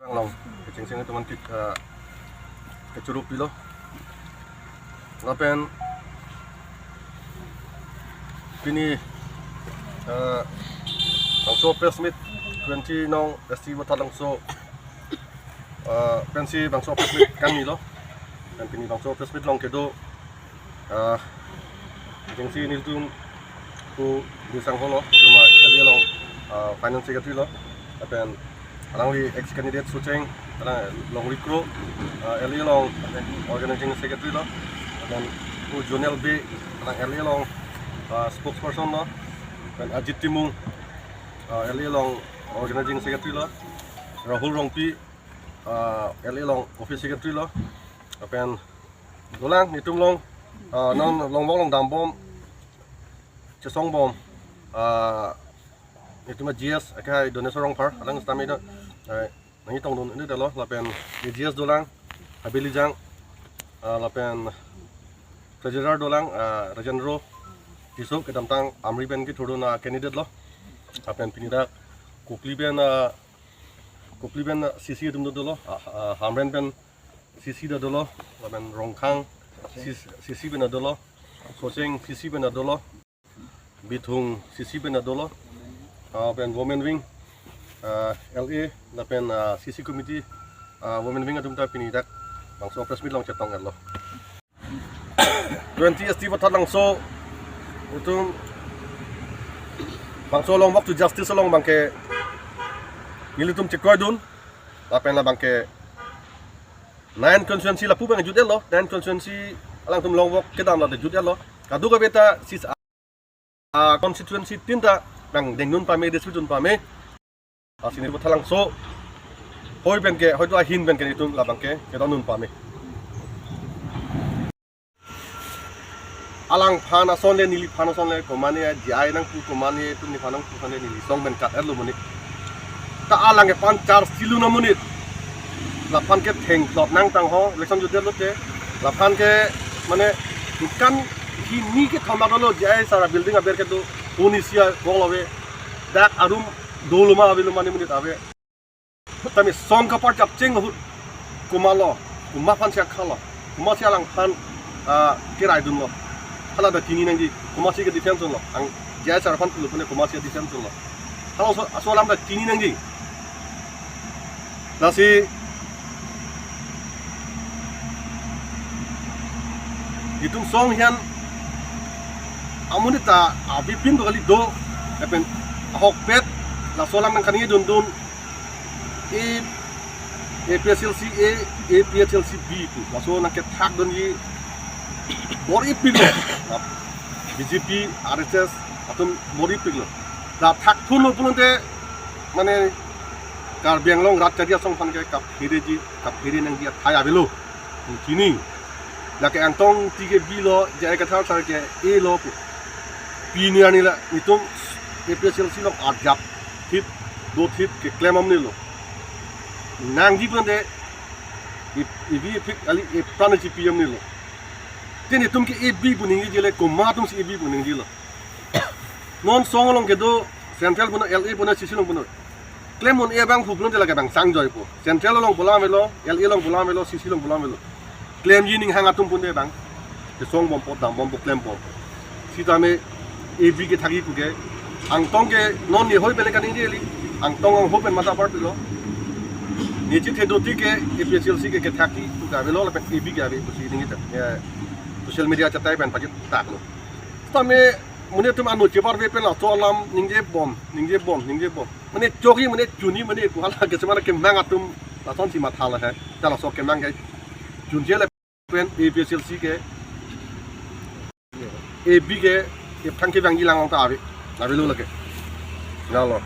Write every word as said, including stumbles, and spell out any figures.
Along, kecheng sing teman kit, eh, kechuruk pilo. Lapen pini, eh, bangso press meet twenty nong S T Vothatlangso, eh, pensi bangso press meet kangni lo. Dan pini bangso press meet along kedo, ah, agency nelitum pu Bisang Holo, cuma L A along, ah, finance secretary lo, lapen alangli ex candidate Socheng, alang Longri Kro, ah, L A along organizing secretary lo, lapen pu Jonel Bey, alang L A along, ah, spokesperson lo, lapen Ajit Timung, ah, L A along organizing secretary lo, Rahul Rongpi, ah, L A along office secretary lo, lapen dolang, netum along, ah, non Longvok along dambom, chesongbom, ah, netum a G S, akhai Doneswar Rongphar, alang stamina, eh, nangji tongdun ini dalo, lapen A G S dolang, Habeli Jang, ah, lapen treasurer dolang, ah, Rajendro Tisso, kedamtang Amri pen kethurdun, ah, candidate lo, lapen pini dak Kokli pen, ah, Kokli pen, ah, C C atum dodolo, ah, ah, Hamren pen C C dodolo, lapen Rongkhang C C pen dodolo, Socheng C C pen dodolo, Bithung C C pen dodolo, ah, lapen Women Wing, ah, L A, lapen, ah, C C committee, ah, Women Wing atum ta pini dak bangso press meet along chetong-etlo. Twenty S T Vothatlangso, itum bangso along Walk to Justice along abangke nelitum chekroidun, lapen labangke nine constituency lapu abang jut-etlo, nine constituency alangtum Longvok kedam la jut-etlo. Kadokave ta sis, ah, constituency tin ta nangdengdun pame, dispute dun pame. Lasi neli Vothatlangso hoi pen ke, hoito ahin pen ke itum labangke kedamdun pame. Alangphan ason le, neliphan ason le, komane J I nangpu, komane itum neliphan nangpu aphan le neli song pen kat-etlo monit. Ta alang ke pan char silu na monit. Laphan ke thengthlot nangtang ho, election jutdet lote. Laphan ke mane dukan hini kethom dolo, J I sara building aber kedo, poni sia bong lo ave. Dak arum dolo ma ave lo mane monit ave. Tame song kapar japcheng ahut komatlo, komat aphan si akha lo, komat si alangphan, ah, keraidunlo. Hala ta chini nangji, komat si ke defense lo. Ang J I sara aphan pulo pune komat si defense lo. Halaso, laso alam ta chini nangji. Lasi itum song hian amonit ta abipin do kali do, lapen ahokpet laso alam nangkaningje dundun. A, APHLC A, APHLC B pu laso nangkethakdunji bor-ipiklo. B J P, R S S atum bor-ipiklo. La thakthunlo pulote mane Karbi Anglong rat chari asong aphan ke kaphereji, kaphere nangji athai avelo. Chini. Lake Angtong Ingti ke B lo, J I Kathar sar ke A lo pu. Pini arni la itum APHLC along arjap thip, do thip keklem amnilo. Nangji pande, i, ibi ipik kali ipran chipi amnilo. Tin itum ke A B pu ningje le, komat atum si A B pu ningjelo. Non song along kedo, central puno, L A puno, C C along puno. Klem un-e abang pu pulote lake abang sang joipo. Central along pu alam avelo, L A along pu alam avelo, C C along pu alam avelo. Klemji ninghang atum pu-un-e abang. Kesongbompo, dambompo, klembompo. Sitame A B kethakji puke. Angtong ke non ne hoi pen kaningje kali. Angtong angho pen matha parpilo. Ne chithedunde ke APHLC ke kethakji puke avelo lapen A B ke ave pusi ningje ta. Ya, social media chatai pen pachethaklo. Sitame monit atum ano cheparve pen laso alam ningjebom, ningjebom, ningjebom. Mane chokji, mane chunji, mane pu hala ke semana kemang atum lasonsi matha lahai. Ta laso kemang ke chunje lapen APHLC ke, A B ke, ephan kevangji lang ta ave, avelo lake. Nalo.